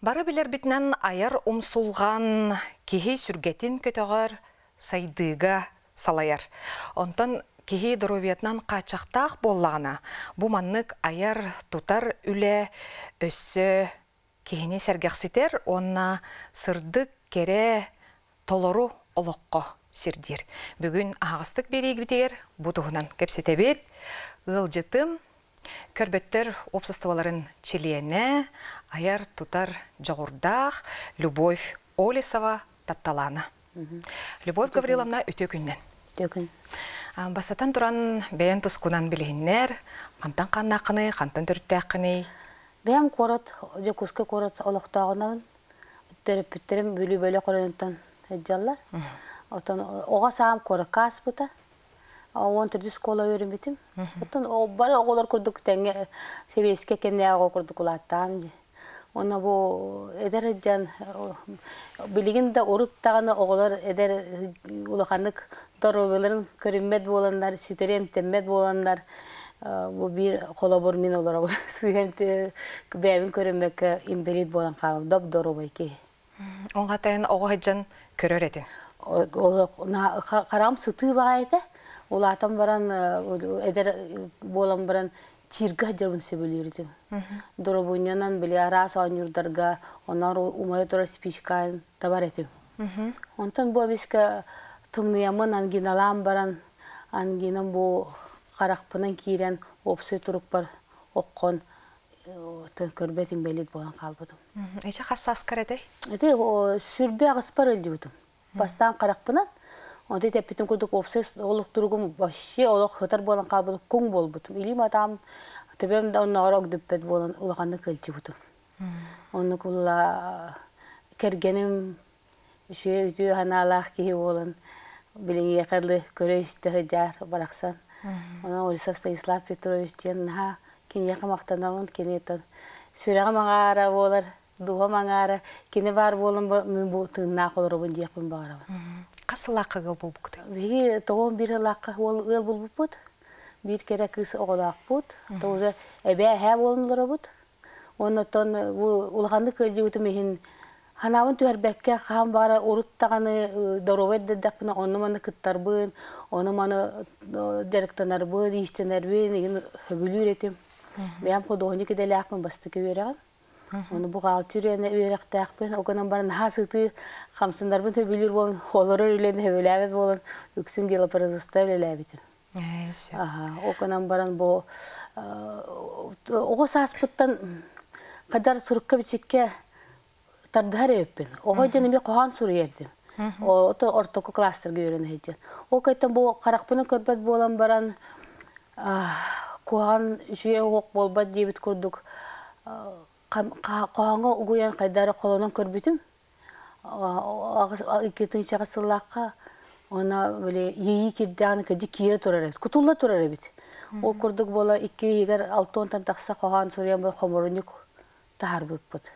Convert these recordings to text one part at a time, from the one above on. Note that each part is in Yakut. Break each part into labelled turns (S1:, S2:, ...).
S1: Бары билэрбитинэн айар умсулҕан киһи сүргэтин көтөҕөр, сайдыыга салайар. Онтон киһи доруобуйатынан хааччахтаах буоллаҕына, бу маннык айар-тутар үлэ өссө киһини сэргэхситэр уонна сырдык, кэрэ, толору олоххо сирдиир. Бүгүн аһаҕастык биэриигибитигэр бу туһунан кэпсэтэбит. Ыалдьытым Көрбөттөр уопсастыбаларын чилиэнэ, айар-тутар дьоҕурдаах Любовь Олесова тапталаана. Любовь Гавриловна, үтүө күннэн.
S2: Үтүө күн.
S1: Бастатан туран, бэйэн тускунан билиһиннэр, хантан ханнааххыный, хантан төрүттээххиний?
S2: Бэйэм куорат, Дьокуускай куорат олохтооҕунабын. Төрөппүттэрим Бүлүү бөлөх оройунтан сылдьаллар. Оттон оҕо саам куоракка ааспыта. 14 школа үөрэммитим. Оттон бары оҕолор курдук тэҥҥэ сэбиэскэй кэмнээҕи оҕо курдук улааттаҕым дии. Уонна бу эдэр сылдьан билигин да урут даҕаны оҕолор эдэр улаханнык доруобуйаларын көрүммэт буоланнар, ситэри эмтэммэт буоланнар бу биир холобур мин олоробун. Сыыһа бэйэбин көрүммэккэ инбэлиит буолан хаалым. Доп-доруобай киһи.
S1: Ол хатайын оҕо сылдьан көрөр этин.
S2: Хараҕым сытыы баҕайы этэ. Улаатан баран, эдэр буолан баран тииргэ сылдьарбын сөбүлүүр этим. Доробунньанан били араас оонньуурдарга оноор умайа турар спичкаан табар этим. Онтон бу эмискэ тымныйаммын ангиналаан баран, ангинам бу харахпынан киирэн уопсай турукпар окхон көрбөт инбэлиит буолан хаалбытым.
S1: Эчи хас сааскар этэй?
S2: Ити сүрбэ аҕыспар ылдьыбытым. Бастаан харахпынан, онто эппитим курдук уопсай олох туругум вообще олох хытар буолан хаалбыт куҥ буолбутум. Илиим атаам төбөм да онноҕор огдүппэт буолан улаханнык ыалдьыбытым. Оннук улла кэргэним үчүгэй үтүө санаалаах киһи буолан билиҥиэхэ дылы көрө-истэ сылдьаар барахсан. Онон Олесов Станислав Петрович диэн наһаа киниэхэ махтанабын, кини сүрэҕим аҥаара буолар, дууһам аҥаара, кини баар буолан мин бу тыыннаах олоробун диэхпин баҕарабын.
S1: Хас сыллаахха ыал буолбуккутуй?
S2: Биһиги 91 сыллаахха ыал буолбуппут. Биир кэрэ кыыс оҕолоохпут. То уже эбээ-эһээ буолан олоробут. Оннуттан бу улаханнык ыалдьыбытым иһин ханаабын түһэрбэккэ хаһан баара урут даҕаны доруобай эрдэхпинэ онно-маны кыттарбын, ону-маны дьарыктанарбын, иистэнэрбин игин сөбүлүүр этим. Бэйэм худуоһунньук идэлээхпин бастакы үөрэҕим. Ону бухгалтер үөрэхтээхпин. Ол гынан баран наһаа сытыы хамсанарбын сөбүлүүр буолан, олорор үлэни сөбүлээбэт буолан үксүн делопроизводство үлэлээбитим. Ол гынан баран бу оҕо сааспыттан хадар сурукка-бичиккэ тардыһар эбиппин. Оҕо диэн эмиэ хоһоон суруйар этим. Ото ортоку класстарга үөрэнэ сылдьан. Ол кайтан бу харахпынан көрбөт буолан баран куһаҕан үчүгэй уһук буолбат диэбит курдук хоһооҥҥо угуйан хайдары холонон көрбүтүм. Икки сыллаахха уонна били иэйии кирдэҕинэ кырдьык киирэ турар эбит, кутулла турар эбит. Ол курдук буола икки иһигэр алтыонтан тахса хоһоон суруйан хомурунньук таһаарбыппыт.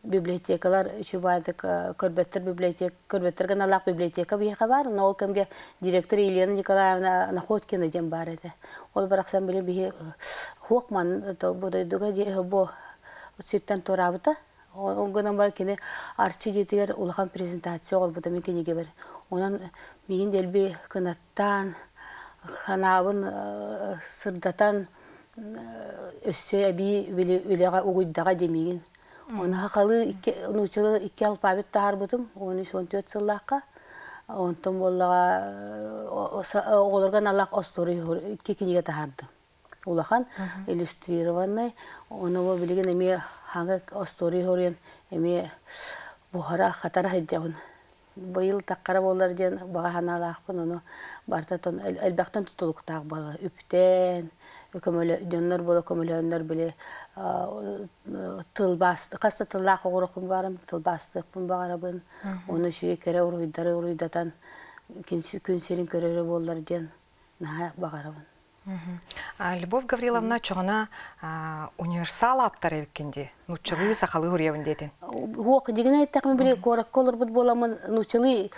S2: Библиотекалар үчүгэйдик көрбөттөр библиотека көрбөттөргө аналлаах библиотека биһиэхэ баар. Но ол кэмгэ директор Елена Николаевна Находкина диэн баар этэ. Ол барахсан били биһи хуох ман бу дойдуга бу сиртэн туораабыта. Ол гынан баран кини Арчы дьиэтигэр улахан презентация оҥорбута мин кинигэбэр. Онон миигин дэлби кынаттаан, санаабын сырдатан, өссө эбии били үлэҕэ угуйдаҕа дии миигин. Оны сахалыы икки, нууччалыы икки алфавит таһаарбытым, 13-14 сыллаахха. Онтон буоллаҕа оҕолорго аналлаах остуоруйа икки кинигэ таһаардым. Улахан иллюстрированный. Ону бу билигин эмиэ хаҥа остуоруйа хоруйан эмиэ буһара хатара сылдьабын. Быйыл таххара буолар диэн баҕа санаалаахпын, ону барытын элбэхтэн тутулуктаах буола. Үптэн, көмөлө дьоннор буола көмөлөөннөр били тылбаас хас да тыллаах оҕурохпун баҕарабын, тылбаастыахпын баҕарабын. Ону үчүгэй кэрэ уруһуйдары уруйдатан күн сирин көрөрө буоллар диэн наһаа баҕарабын.
S1: Любовь Гавриловна чоҕуна универсал ааптар эбиккин дии. Нууччалыы, сахалыы уруйабын диэтин.
S2: Хуок дигинэ эттэхмин били куоракка олорбут буоламмын нууччалыы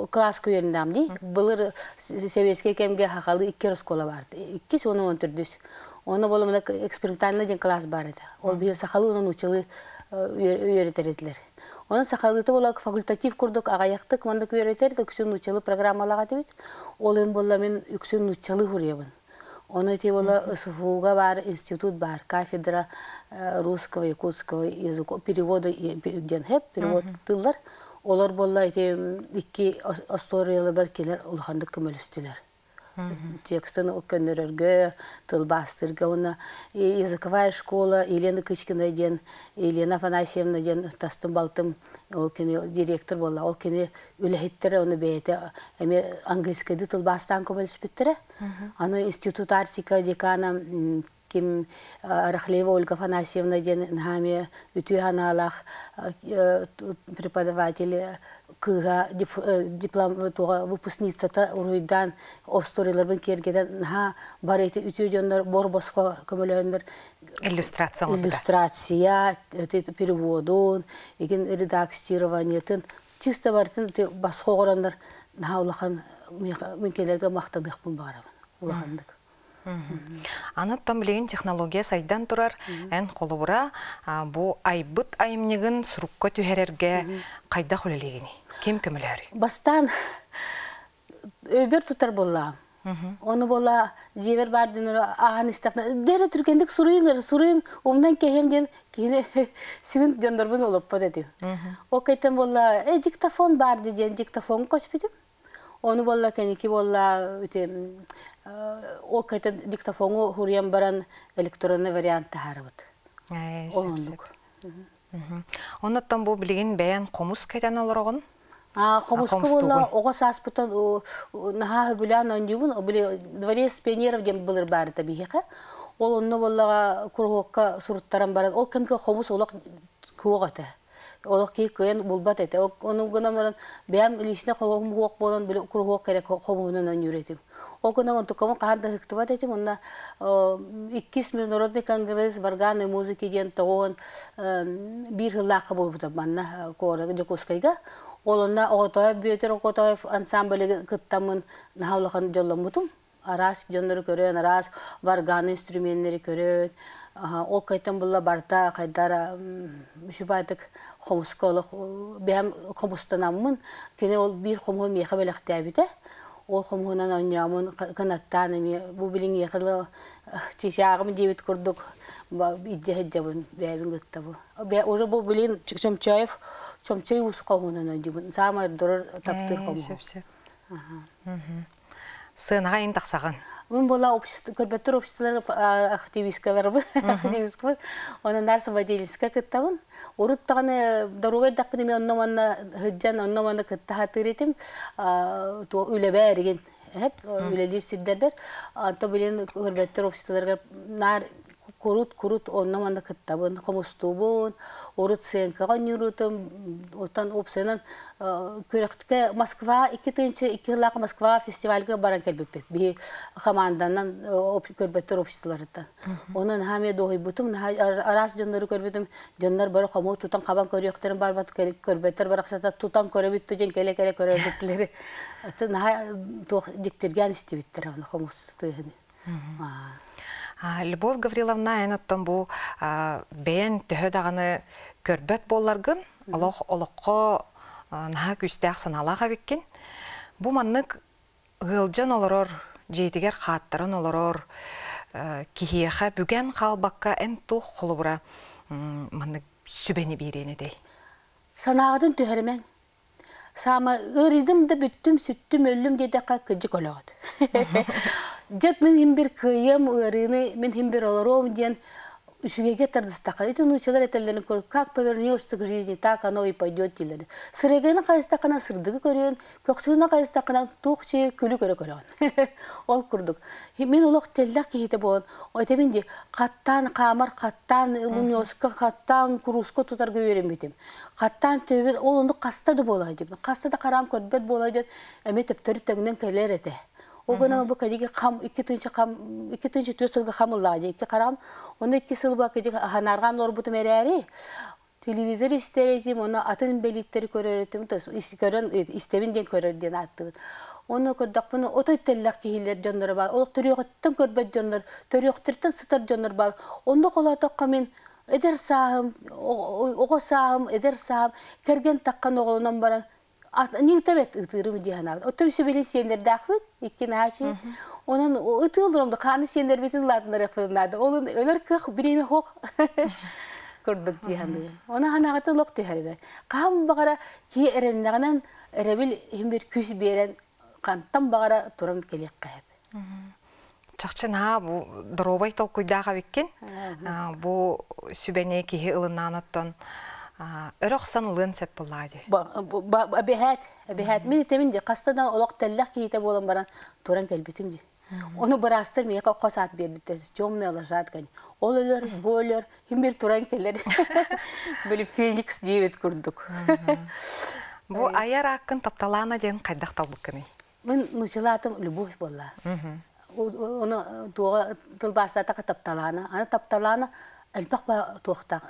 S2: класска үөрэннэҕим дии. Былыр сэбиэскэй кэмгэ сахалыы икки оскуола баар. Иккис уонна он төрдүс. Онно буоламына экспериментальный диэн класс баар этэ. Ол биһи сахалыы уонна нууччалыы үөрэтэр этилэр. Онон сахалыыта буола факультатив курдук аҕыйахтык маннык үөрэтэр, үксүн нууччалыы программалаах этибит. Ол иһин буолла мин үксүн нууччалыы суруйабын. Ону ити буола СФУга баар институт баар, кафедра русского, якутского языка, перевода диэн хэп, перевод тыллар. Олор буолла ити икки остуоруйаларбар кинилэр улаханнык көмөлөстүлэр. Текстын көннөрөргө, тылбаастырга уонна языковая школа Елена Кычкина диэн, Елена Афанасьевна диэн тастым балтым, ол кини директор буолла, ол кини үлэһиттэрэ оны бэйэтэ эмиэ английскайды тылбаастаан көмөлөспүттэрэ. Аны институт Арктика декана ким Рахлеева Ольга Афанасьевна диэн наһаа эмиэ үтүө санаалаах преподаватель кыыһа диплом туга выпускницата уруйдаан остуоруйаларбын киэргэтэн наһаа бары ити үтүө дьоннор бор босхо көмөлөөннөр
S1: иллюстрация
S2: иллюстрация переводун игин редактированиетын чисто бартын босхо оҕороннор наһаа улахан мин кинилэргэ махтаныахпын баҕарабын улаханнык.
S1: Аны оттон билигин технология сайдан турар, эн холобура бу айбыт айымньыгын сурукка түһэрэргэ хайдах үлэлиигиний? Ким көмөлөһөрүй?
S2: Бастаан өйбөр тутар буоллаҕым. Ону буола дьиэбэр баар дьоннору ааһан истэхпинэ, дьэ эрэ түргэнник суруйуҥ эрэ, суруйуҥ, умнан кэһиэм диэн киһини сүгүн дьоннорбун олоппот этим. Ол кэнниттэн буолла, э, диктофон баар дии диэн диктофоҥҥа көспүтүм. Ону буолла кэнники буолла ити ол кэтэн диктофоҥу хуруйан баран электронный вариант таһаарабыт. Ол оннук.
S1: Оннуттан бу билигин бэйэн хомус кэтэн олороҕун?
S2: Хомуска буолла оҕо сааспыттан наһаа сөбүлээн оонньуубун. Били дворец пионеров диэн былыр баарыта биһиэхэ. Ол онно буоллаҕа куруһуокка суруттаран баран ол кэмгэ хомус олох куох этэ. Олох киһи кыайан булбат этэ. Ону гынан баран бэйэм лично хомуһуох буолан били куруһуок эрэ хомуһунан оонньуур этим. Ол гынан онтукабын хаһан да ыһыктыбат этим. Онно иккис международный конгресс варганной музыки диэн тоҕуон биир сыллаахха буолбута манна куорат Дьокуускайга. Ол онно Оҕотоев Бүөтүр Оҕотоев ансамблы кыттаммын наһаа улахан дьолломмутум. Араас дьоннору көрөн, араас варганы инструменнэри көрөн, ол кайтан булла барта хайдара үчүбайтык хомуска олох бэйэм хомустанаммын, кини ол биир хомуһу миэхэ бэлэхтээбитэ. Ол хомуһунан оонньоомун кынаттаан эмиэ бу билиҥиэхэ чычааҕым диэбит курдук илдьэ сылдьабын бэйэбин кытта бу. Уже бу билин Чомчоев Чомчой уус хомуһунан оонньуубун. Саамай ордорор таптыыр хомуһум.
S1: Сыанаҕа ин тахсаҕын.
S2: Мин буола общество көрбөттөр обществолар активисткаларбын, активисткабын. Онон наар самодеятельскай кыттабын. Урут даҕаны доруобай эрдэхпинэ эмиэ онно-манна сылдьан, онно-манна кытта сатыыр этим. Үлэбэ эригин эп үлэлиир сирдэрбэр. Онто билин көрбөттөр обществоларыгар наар курут-курут онно-манна кыттабын, хомустуубун, урут сценкаҕа оонньуурутум, оттон уопсайынан күрэхтэ Москва 2 тыһыынча 2 сыллаах Москва фестивальга баран кэлбиппит. Биһи команданан көрбөттөр обществоларыттан. Онон наһаа эмиэ дуоһуйбутум, наһаа араас дьоннору көрбүтүм, дьоннор бары хомуу тутан хабан көрүөхтэрин барбат көрбөттөр барахсата тутан көрөбүт дьэн кэлэ-кэлэ көрөбүтлэри. Наһаа туох дьиктиргээн истибиттэр оны хомус тыаһыны.
S1: Любовь Гавриловна, эн оттон бу бэйэн төһө даҕаны көрбөт буолларгын, олох олоххо наһаа күүстээх санаалаах эбиккин. Бу маннык ыалдьан олорор, дьиэтигэр хааттаран олорор киһиэхэ бүгэн хаалбакка эн туох холобура маннык сүбэни биэриэн этэй?
S2: Санааҕытын түһэримэҥ. Саама ыарыйдым да бүттүм, сүттүм, өллүм диэтэххэ кыдьык өлөҕүт. Дьэт мин иһин бир кыайыам ыарыыны, мин иһин бир олоруом диэн үчүгэйгэ тардыстахха ити нуучалар этэллэрин курдук как повернешься к жизни, так оно и пойдет дииллэр. Сырыгыны хайыстаххына сырдыгы көрүөн, көхсүгүнэ хайыстаххына туох чиэ күлү көрө көрөҕүн. Ол курдук. Мин олох теллэх киһитэ буолан, этебин ди хаттаан хаамар, хаттаан лунёска, хаттаан курууска тутарга үөрэммитим. Хаттаан төбөт ол оннук хаста да буолар диэбин. Хаста да хараам көрбөт буолар диэн эмиэ төптөрү тэҥнэн кэлэр этэ. Ол гынан бу кэлиги хам 2 тыһыынча хам 2 тыһыынча 4 сылга хам ыллаа дии икки хараам. Онно 2 сыл ба кэдиги ханааргаан олорбутум эрээри телевизор истэр этим, онно атын инбэлииттэри көрөр этим, то есть көрөн истэбин диэн көрөр диэн ааттыбыт. Онно көрдөхпүнэ отой теллэх киһилэр дьонноро баар, олох төрүөҕүттэн көрбөт дьоннор, төрүөхтэртэн сытар дьоннор баар. Онно холоотоххо мин Эдэр сааһым, оҕо сааһым, эдэр сааһым кэргэн таххан оҕолонон баран ньыытабет ытыырым дии санаабыт. Оттон үсүбэлин сиэннэрдээхпит, икки наачы. Онон ытыы олором да хааны сиэннэрбитин улаатыннарыахпытын наада. Ол өлөр кыах бириэмэ суох курдук дии саныыбын. Оны ханаҕата олох түһэрбэ. Хаһан баҕара киһи эрэннэҕинэн эрэбил иһин бир күс биэрэн хантан баҕара туран кэлиэххэ сөп.
S1: Чахчы наһаа бу доруобай толкуйдаах эбиккин. Бу сүбэни киһи ылыннаан оттон өрө охсон ылыан сөп буоллаҕа дии.
S2: Эбэһээт, эбэһээт. Мин этэмин дии, хаста да олох тэллэх киһитэ буолан баран туран кэлбитим дии. Ону быраастар миэхэ хос аат биэрбиттэр, темная лошадка. Ол өлөр, бу өлөр, ким бир туран кэлэр. Били феникс диэбит курдук.
S1: Бу айар ааккын тапталаана диэн хайдах талбыккыный?
S2: Мин нучалаатым любовь буолла. Оны туоға тылбаастаатака тапталаана. Аны тапталаана элбэх туохтаах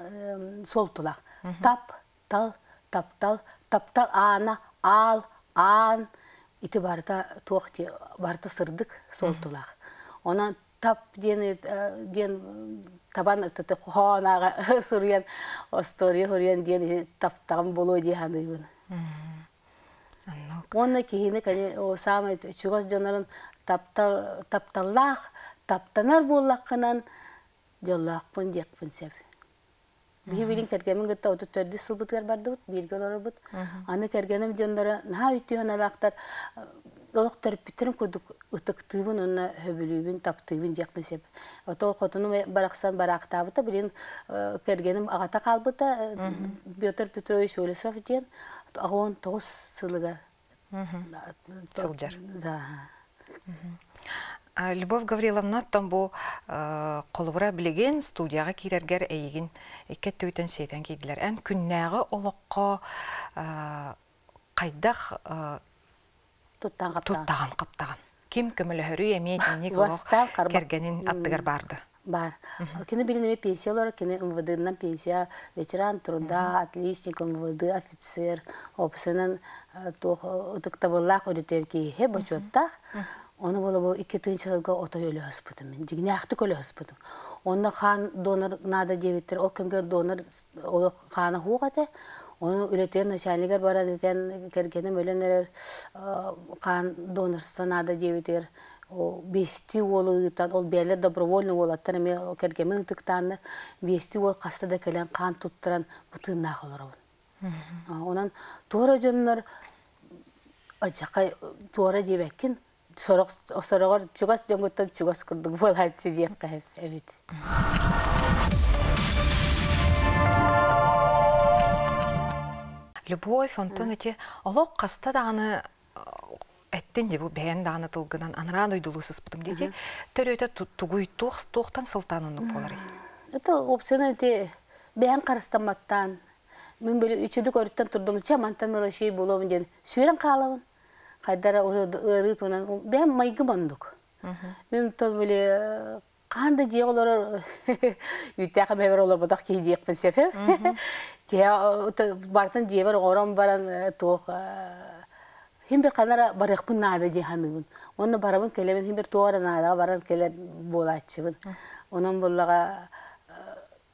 S2: суолтулаах. Тап, тал, таптал, таптал аана, аал, аан ити барыта туох барыта сырдык суолтулаах. Онон тап диэн диэн табан хоһоон суруйан остуоруйа суруйан диэн таптаҕым буолуо дии саныыбын. Уонна киһини саамай чугас дьоннорун таптал тапталлаах таптанар буоллаххынан дьоллоохпун диэхпин сөп. Биһи билин кэргэммин кытта 34 сылбытыгар бардыбыт, бииргэ олоробут. Аны кэргэним дьонноро наһаа үтүө санаалаахтар, олох төрөппүттэрим курдук ытыктыыбын уонна сөбүлүүбүн, таптыыбын диэхпин сөп. Ото хотунум барахсан бараахтаабыта, билин кэргэним аҕата хаалбыта, Петр Петрович Олесов диэн, 19 сылыгар
S1: сылдьар.
S2: Да.
S1: Любовь Гавриловна, оттон бу холобура билигин студияҕа киирэргэр эйигин икки өттүгүттэн сиэтэн киирдилэр. Эн күннээҕи олоххо хайдах
S2: туттаҕын
S1: хаптаҕын? Ким көмөлөһөрүй эмиэ итинник олох кэргэнин аттыгар барды?
S2: Бар. Кини билин эми пенсия олорор, кини МВД-нан пенсия, ветеран труда, отличник МВД, офицер, опсынан туох ытыктабыллаах өрүтэр киһи бочуоттаах. Оны бола бу икки тыынчаларга отой өлө хаспытым мен. Дьигнээхтик өлө хаспытым. Онно хаан донор наада диэбиттэр, ол кэмгэ донор олох хаана хуох этэ. Ону үлэтигэр начальнигар баран этэн кэргэним өлөн эрэр хаан донорство наада диэбитигэр биэстии уолу ыытан, ол бэйэлэр добровольно уолаттар эмиэ кэргэмин ытыктааннар, биэстии уол хаста да кэлэн хаан туттаран бу тыыннаах олоробун. Онон туора дьоннор адьакай туора диэбэккин, сорох сороҕор чугас дьоҥҥуттан чугас курдук буолааччы диэххэ эбит.
S1: Любовь, онтон ити олох хаста даҕаны эттин дии бу бэйэн даҕаны тылгынан анараа дойдулуу сыспытым диэти төрүөтэ тугуй туох туохтан сылтаан оннук буоларый?
S2: Это опсена ити бэйэн харыстамматтаан мин били үчүдүк өрүттэн турдум чэ мантан ыла үчүгэй буолуом диэн сүүрэн хаалабын хайдара уже ыарыы туһунан бэйэм майгым оннук мин то били хаһан да дьиэ олорор үүттээх эмэбэр олорботох киһи диэхпин сөп киһи бартын дьиэбэр оҥорон баран туох хим бир ханара барыахпын наада дии саныыбын уонна барабын кэлэбин хим бир туох эрэ наадаҕа баран кэлэр буолааччыбын онон буоллаҕа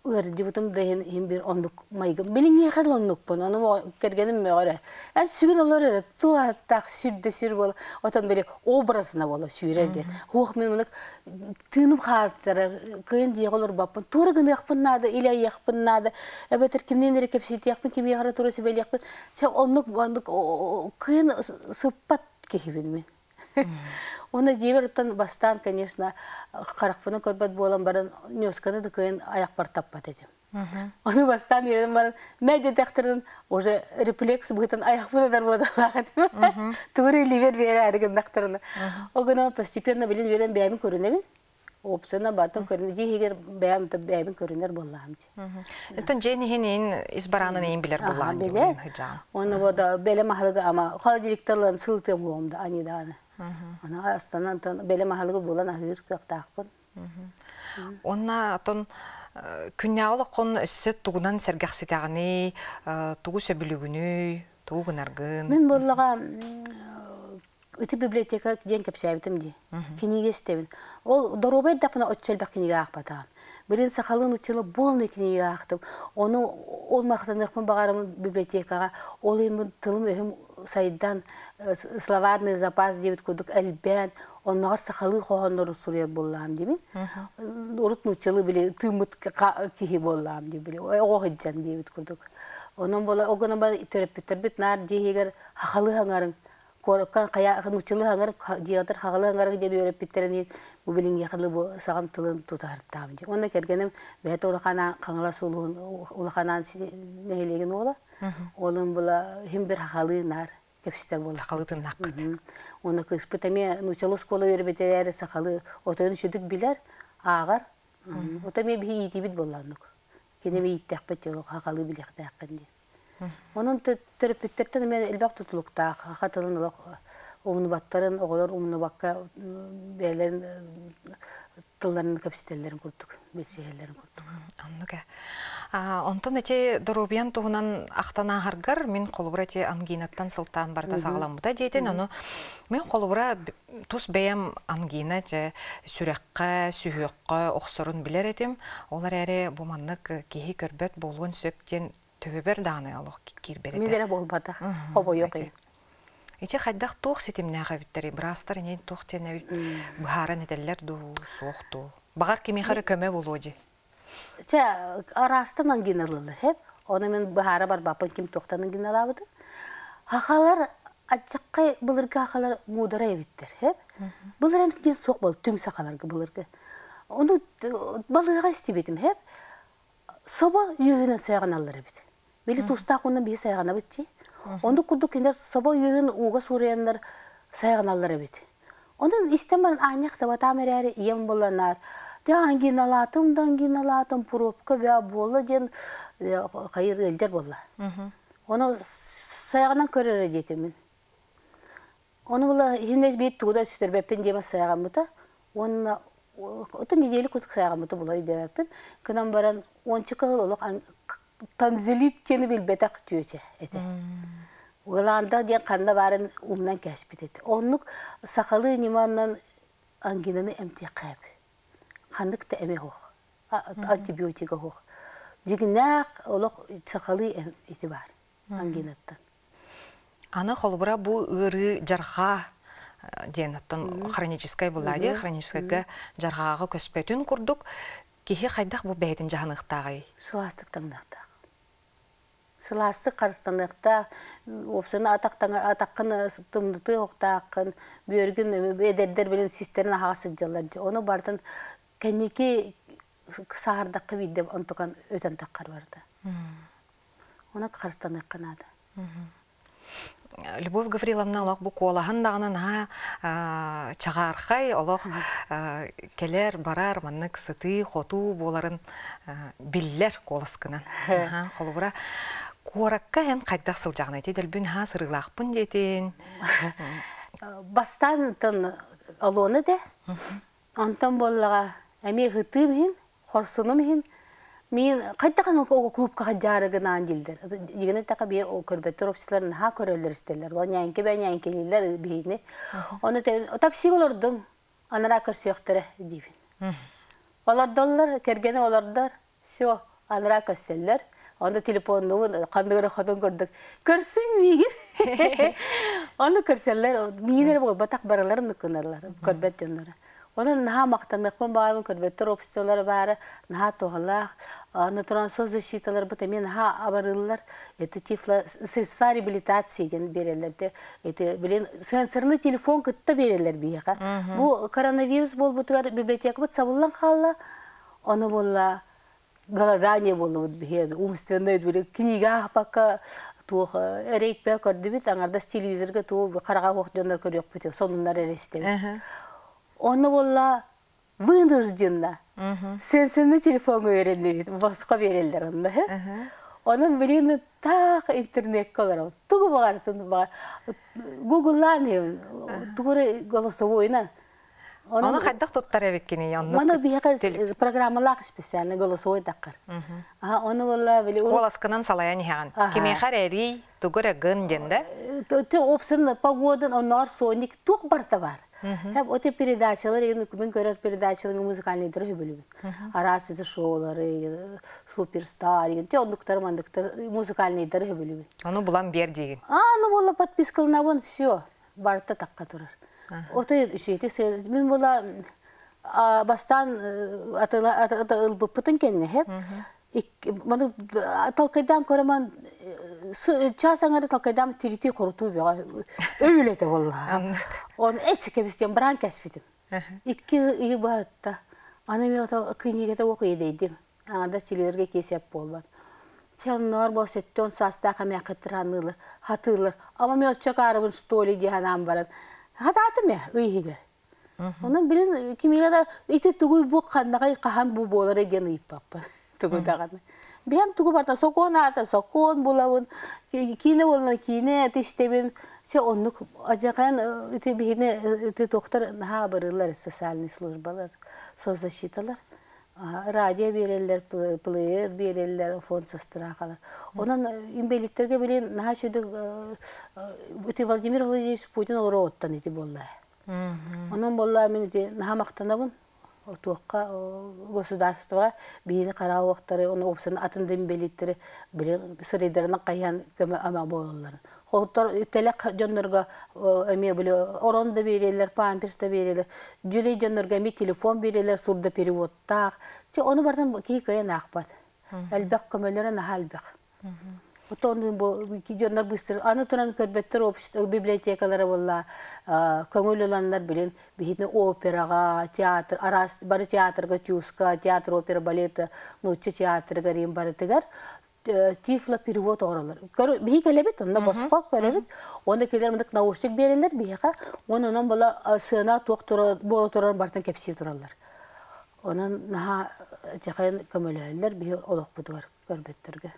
S2: ыардьыбытым да иһин иһин бир оннук майгым билиҥҥиэхэ да оннукпун ону кэргэним мөҕөрө эн сүгүн олор эрэ туох сүр да сүр буола отон били образно буола сүүрэр диэн хуох мин мынык тыыным хааттарар кыйын дьиэҕэ олорбаппын туора гыныахпын наада или айыахпын наада эбэтэр кимниин эрэ кэпсэтиэхпин кимиэхэ эрэ тура сүбэлиэхпин сэ оннук оннук кыйын сыппат киһибин мин. Уонна дьиэбэр оттон бастаан, конечно, харахпынан көрбөт буолан баран, ньуосканы да кыайан айахпар таппат этим. Ону бастаан үөрэнэн баран, мэ диэтэхтэрин уже рефлекс быһыытын айахпын ыдар буолалаах этим. Тугу ливер биэрээри гыннахтарына. Ол гынан постепенно билин үөрэн бэйэбин көрүнэбин. Опсана бартын көрүнэ дьиэ иһигэр бэйэм бэйэбин көрүнэр буоллаҕым дии.
S1: Оттон дьиэн иһин иин ис бараанын иин билэр буоллаҕын
S2: билэр. Уонна бода бэлэм аһылыгы ама холодильникталан сылытыам уом да ани даҕаны. Ана астанан бэлэм аһылыгы булан аһыыр кыахтаахпын.
S1: Уонна отон күннээҕи олоххун өссө тугунан сэргэхситэҕиний, тугу сөбүлүгүнүй, тугу гынаргын?
S2: Мин буоллаҕа. Ити библиотека диэн кэпсээбитим дии. Кинигэ истэбин. Ол доруобай эрдэхпинэ оччо элбэх кинигэ аахпатаҕым. Билин сахалыы нууччалыы полный кинигэ аахтым. Ону ол махтаныахпын баҕарабын библиотекаҕа. Ол иһин тылым-өһүм сайдан, словарный запас диэбит курдук элбээн, онноҕор сахалыы хоһооннору суруйар буоллаҕым диибин. Урут нууччалыы били тыыммыт киһи буоллаҕым дии били оҕо сылдьан диэбит курдук. Онон буола ол гынан баран төрөппүттэрбит наар дьиэ иһигэр хахалыы хаҥарыҥ куоракка хайа нууччалыы хаҥар дьиэҕитэр хаҕалыы хаҥарыҥ диэн үөрэппиттэрин иһин бу билиҥҥиэхэ дылы бу саҕам тылын тутаһартаам дии. Уонна кэргэним бэйэтэ улахан Хаҥалас улууһун улахан аан нэһилиэгин уола. Олун була иһин бир хахалыы наар кэпсэтэр буолла.
S1: Сахалыы тыннаххыт.
S2: Уонна кыыспыт эмиэ нууччалыы оскуола үөрэммитэ эрээри сахалыы отойун үчүгдүк билэр, ааҕар. Ото эмиэ биһи иитиибит буолла оннук. Кини эмиэ ииттэхпит дьолу хахалыы билиэхтээххин диэн. Онон төрөппүттэртэн эмиэ элбэх тутулуктаах хаха тылын олох умнубаттарын, оҕолор умнубакка бэйэлэрин тылларын кэпсэтэллэрин курдук, билсиһэллэрин курдук.
S1: Оннук ээ. Онтон ити доруобуйан туһунан ахтан ааһаргар мин холобура ити ангинаттан сылтаан барыта саҕаламмыта диэтин, ону мин холобура тус бэйэм ангина дьэ сүрэххэ, сүһүөххэ охсорун билэр этим. Ол эрээри бу маннык киһи көрбөт буолуон сөп диэн төбөбөр даҕаны олох киирбэт
S2: этэ. Мин эрэ буолбатах, хобойуох
S1: ити. Ити хайдах туох ситимнээх эбиттэрий? Быраастар инин туох диэн эбит быһааран этэллэр дуу, суох дуу? Баҕар кимиэхэ эрэ көмө буолуо дии.
S2: Чэ, араастан ангиналыыллар, хэп. Ону мин быһаара барбаппын ким туохтан ангиналаабытын. Хахалар аччаккай былыргы хахалар муударай эбиттэр, хэп. Былыр эмс диэн суох буол, түҥ сахаларга былыргы. Ону балыыһаҕа истибитим, хэп. Собо үөһүнэн сайҕаналлар эбит. Били тустаах уонна биһи сайҕанабыт дии. Оннук курдук кинилэр собо үөһүн ууга суурайаннар сайҕаналлар эбит. Ону истэн баран аанньах табатаам эрээри ийэм буланаар дьэ ангиналаатым да ангиналаатым пробка баа буолла диэн хайыр ыалдьар буолла. Ону сайҕанан көрөрө диэтим мин. Ону була иһинэ биир тугу да сүтэрбэппин диэмэ сайҕаммыта уонна отон неделя курдук сайҕаммыта була өйдөөбөппүн. Гынан баран уонча кыһыл олох танзелит диэни билбэтэх түөчэ этэ. Уолаанда диэн ханна баарын умнан кээспит этэ. Оннук сахалыы ньыманан ангинаны эмтиэххэ эбит. Ханнык да эми суох. Антибиотига суох. Дьиҥнээх олох сахалыы эм ити баар ангинаттан.
S1: Аны холобура бу ыарыы дьарҕаа диэн оттон хроническай булла дии хроническайга дьарҕааҕа көспөтүн курдук киһи хайдах бу бэйэтин дьаһаныахтааҕый?
S2: Сылаастык таҥныахтаах. Сылаастык харыстаныахтаах, уопсайынан атаххын тымнытыахтааххын, бүөргүн эдэрдэр билин систэрин аһаҕас сылдьаллар дьэ. Ону барытын кэнники саһардахха биирдэ онтукан өтөн таххар барыта. Оны харыстаныахха наада.
S1: Любовь Гавриловна олох бу куолаһын даҕаны наһаа чаҕаархай, олох кэлэр, барар, маннык сытыы-хотуу буоларын биллэр куоласкынан. Холобура, куоракка эн хайдах сылдьаҕын ити дэлбин наһаа сырыылаахпын диэтин.
S2: Бастаан олуона этэ. Онтон буоллаҕа эмиэ ыһытыым иһин хорсунум иһин миин хайдах оҕо клубка хадьаары гынаан дииллэр. Дьигинэ эттэххэ бие көрбөттөр обществолар наһаа көрөллөр истэллэр. Ол ньээҥки бээ ньээҥкилииллэр биһини. Ону таксига олордуҥ, анараа көрсүөхтэрэ диибин. Олордоллор, кэргэним олордор, все, анараа көрсөллөр. Ону телефоннуун ханныгы хотун курдук көрсүн миигин. Ону көрсөллөр, миигин эрэ буолбатах барыларын гынарлар, көрбөт дьоннору. Онон наһаа махтаныахпын баҕарабын, көрбөттөр обществолара баара наһаа туһалаах. Аны туран соцзащиталарбыт эмиэ наһаа абарыыллар. Это тифло средства реабилитации диэн биэрэллэр де. Это билин сенсорный телефон кытта биэрэллэр биһиэхэ. Бу коронавирус буолбутугар библиотекабыт сабыллан хаалла. Ону буолла голодание буоллубут биһиэхэ умственное били книга аахпакка туох эрейпэ көрдүбүт аҥардас телевизорга туох хараҕа суох дьоннор көрүөхпүт сонуннар эрэ истэбит онно буолла вынужденно сенсорный телефоҥҥа үөрэннибит босхо биэрэллэр онно онон билигин таах интернеккэ олоробут тугу баҕартын гугллаан тугу эрэ голосовойунан.
S1: Ону хайдах туттар эбиккиний оннук?
S2: Маны биһиэхэ программалаах специально голосовой таххар. Аха, оны болла били
S1: Куоласкынан салайан иһэҕин. Кимиэхэ эрэ эрий, тугу эрэ гын диэн да?
S2: Опсын погодын онноор соник туох барта бар. Хеп оте передачалар еген үкүмүн көрөр передачалар музыкальныйдары хөбүлүбүн. Араас ити шоулары, суперстар, те оннуктар мандыктар музыкальныйдары хөбүлүбүн.
S1: Ону булан биэр диигин.
S2: А, ну болла подпискалынабын, все, барыта такка турар. Отой үшети мин була бастаан ылбыппытын кэннэ хеп маны талкайдаан көрөмөн час аңары талкайдаан тирити корутуу бөҕө өйүлэтэ болла. Он эч кебистен баран кәспитим. Икки ыйы баатта. Аны мен ото книгата окуй дейдим. Аңарда телевизорга кесеп болбат. Чаннар бол сеттен састаха мя кытыранылар, хатылар. Ама мен чакарыбын столи диханам баран. Хататым я ыйыгер. Онон билин кимиге да ити тугуй бу ханнагай кахан бу болар диэн ыйыппаппын. Тугу даганы. Биһэм тугу барта сокуон аата сокуон булабын, киинэ буолна киинэ тистебин. Се оннук ажакан ити биһине ити тохтар наһаа барылар социальный службалар, соцзащиталар. Радио береллер, плеер береллер, фонд сострахалар. Онон имбелиттерге билин наһаа чүдүк ити Владимир Владимирович Путин олорооттан ити болла. Онон болла мен ити наһаа мактанабын. Туохка государство биһини караа уохтары, оны опсын атын да имбелиттери билин сырыйдарына кайян көмө ама болалар. Хоттор телек дьоннорго эме били орон да берелер, памперс да берелер, жүлей дьоннорго эми телефон берелер, сурда переводтаах. Че ону бартан кии кыйан аахпат. Элбэх көмөлөрө наһаа элбэх. Потом бу дьоннор быстро аны туран көрбөттөр общество библиотекалары болла көңүл ыланнар билин биһитне операга, театр, арас бары театрга, тюска, театр опера, балета, нучча театрга рим барытыгар тифло перевод оҕоролор. Биһи келебит, онно босхо көрөбүт. Оны келер мындык наушник берелер биһиэхэ. Оны онон була сыана туох буола турар бартан кэпсии тураллар. Онон наһаа чахайын көмөлөһөллөр биһи олохпутугар көрбөттөргө.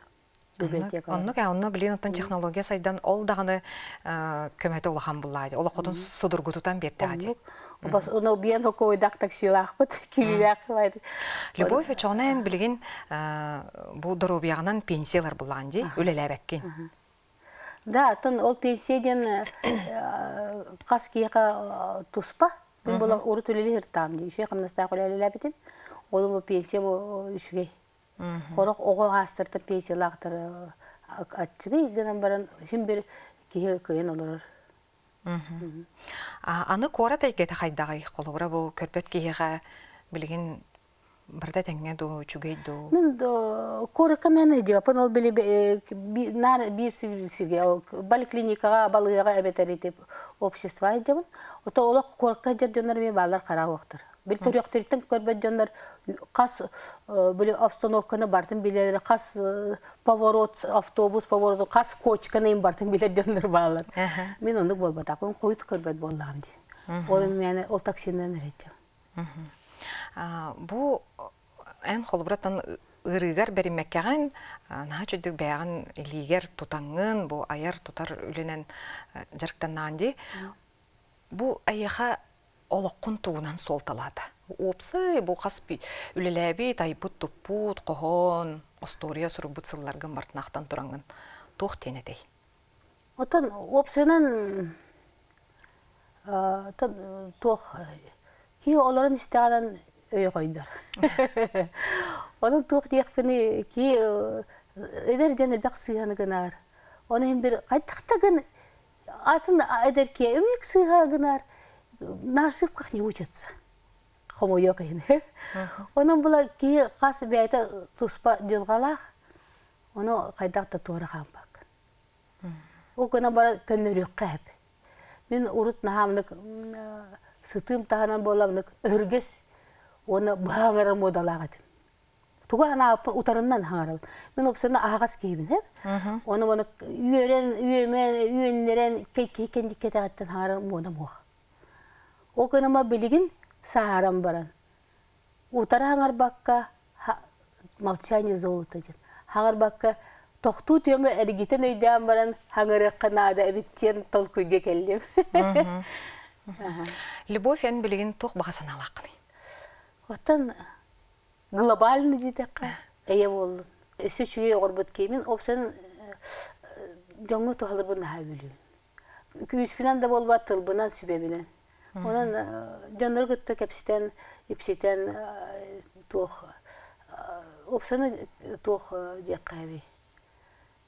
S2: Библиотека.
S1: Оннук онно билин оттон технология сайдан ол даҕаны көмөтө улахан буллаады. Олохотун судургутутан берди.
S2: Бас оно биен хокойдак таксилаахпыт, килилээх байды.
S1: Любовь Чонен билигин бу доробиягынан пенсиялар буллаан ди, үлелээбэккин.
S2: Да, тон ол пенсия диэн хас киһиэхэ туспа. Мин була урут үлэлии сыртаам дии. Үчүгэй хамнастаах үлэлээбитим. Ол бу пенсия үчүгэй. Хорох оҕо хаастартан пенсиялаахтар аччыгый гынан баран син бир киһи кыйын олорор.
S1: Аны куорат эйгэтэ хайдаҕый? Холобура бу көрбөт киһиэхэ билигин барыта тэҥҥэ дуу, үчүгэй дуу?
S2: Мин куоракка мен дьиэппин ол били наар биир сиргэ поликлиникаҕа балыыһаҕа эбэтэр ити общество дьабын. Ото олох куоракка дьэр дьоннор эмиэ бааллар хараа уохтар. Били төрүөхтэриттэн көрбөт дьоннор хас били обстановканы бартын билэлэр, хас поворот, автобус повороту, хас кочканы им бартын билэр дьоннор бааллар. Мин оннук буолбатахпын, хойут көрбөт буоллаҕым дии. Ол мени ол таксинан эрэттим.
S1: Бу эн холобураттан ыарыыгар бэриммэккэҕин наһаа чөдүк бэйэҕин илиигэр тутаҥҥын бу айар тутар үлэнэн дьарыктаннаан дии. Бу эйиэхэ олоххун тугунан суолталаата? Уопсай бу хас үлэлээбит, айбыт, туппут, хоһоон, остуоруйа суруйбут сылларгын бартынаахтан тураҥҥын туох диэн этэй?
S2: Оттон уопсайынан туох киһи олорон истэҕинэн өйө хойдор. Онон туох диэхпиний киһи эдэр диэн элбэх сыыһаны гынар. Оны иһин бир хайдах гын атын эдэр киһи эмиэ сыыһа гынар на ошибках не учатся. Хомойуох иһин. Онон була киһи хас бэйэтэ туспа дьылҕалаах, ону хайдах да туора хаампаккын. Ол гынан баран көннөрүөххэ сөп. Мин урут наһаамнык сытыым таһынан буоламнык өһүргэс уонна быһа муодалаах этим. Тугу ханааппын утарыннан хаҥарабын. Мин опсана аһаҕас киһибин һэп. Оны оны үөрэн, үөмэн, үөннэрэн киһи кэтэҕиттэн хаҥарар муода муох. Ол гыныма билигин сааһаран баран утары хаҥарбакка молчание золото диэн. Хаҥарбакка тохтуу түөмэ эргитэн өйдөөн баран хаҥырыахха наада эбит диэн толкуйга кэллим.
S1: Любовь эн билигин туох баҕа санаалааххыный?
S2: Оттон глобальный диэтэххэ эйэ буоллун. Өссө үчүгэй оҕорбут киимин опсан дьоҥҥо туһаларбын наһаа бүлүүн. Күүспүнэн да буолбат тылбынан, сүбэбинэн. Онон дьоннору кытта кэпсэтэн, ипситэн туох опсаны туох диэххэ эбий.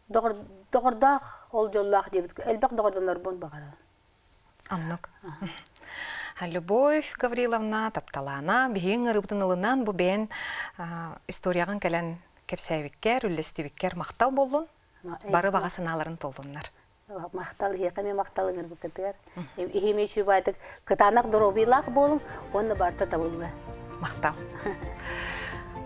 S2: Доҕордоох ол дьоллоох диэбит элбэх доҕордонорбун баҕарабын.
S1: Оннук. Любовь Гавриловна тапталаана биһиги ыҥырыыбытын ылынан бу бэйэн историяҕын кэлэн кэпсээбиккэр, үллэстибиккэр махтал буоллун. Бары баҕа санааларын толлуннар.
S2: Махтал, иһиэхэ эмиэ махтал ыҥырбыккытыгар. Иһиэм үчүгэй кытаанах доруобуйалаах буолуҥ уонна барыта табыллыа.
S1: Махтал.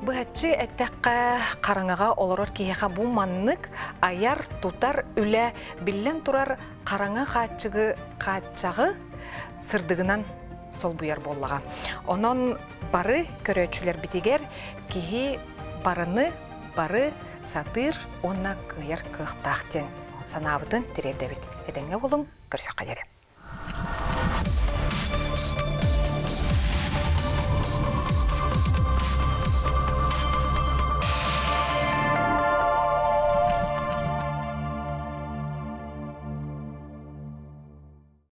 S1: Быһаччы эттэххэ, хараҥаҕа олорор киһиэхэ бу маннык айар, тутар үлэ биллэн турар хараҥа хааччыгы хааччаҕы сырдыгынан солбуйар буоллаҕа. Онон бары көрөөччүлэрбитигэр киһи барыны бары сатыыр уонна кыайар кыахтаах диэн санаабытын тириэрдэбит. Этэҥҥэ буолуҥ, көрсөххө диэри.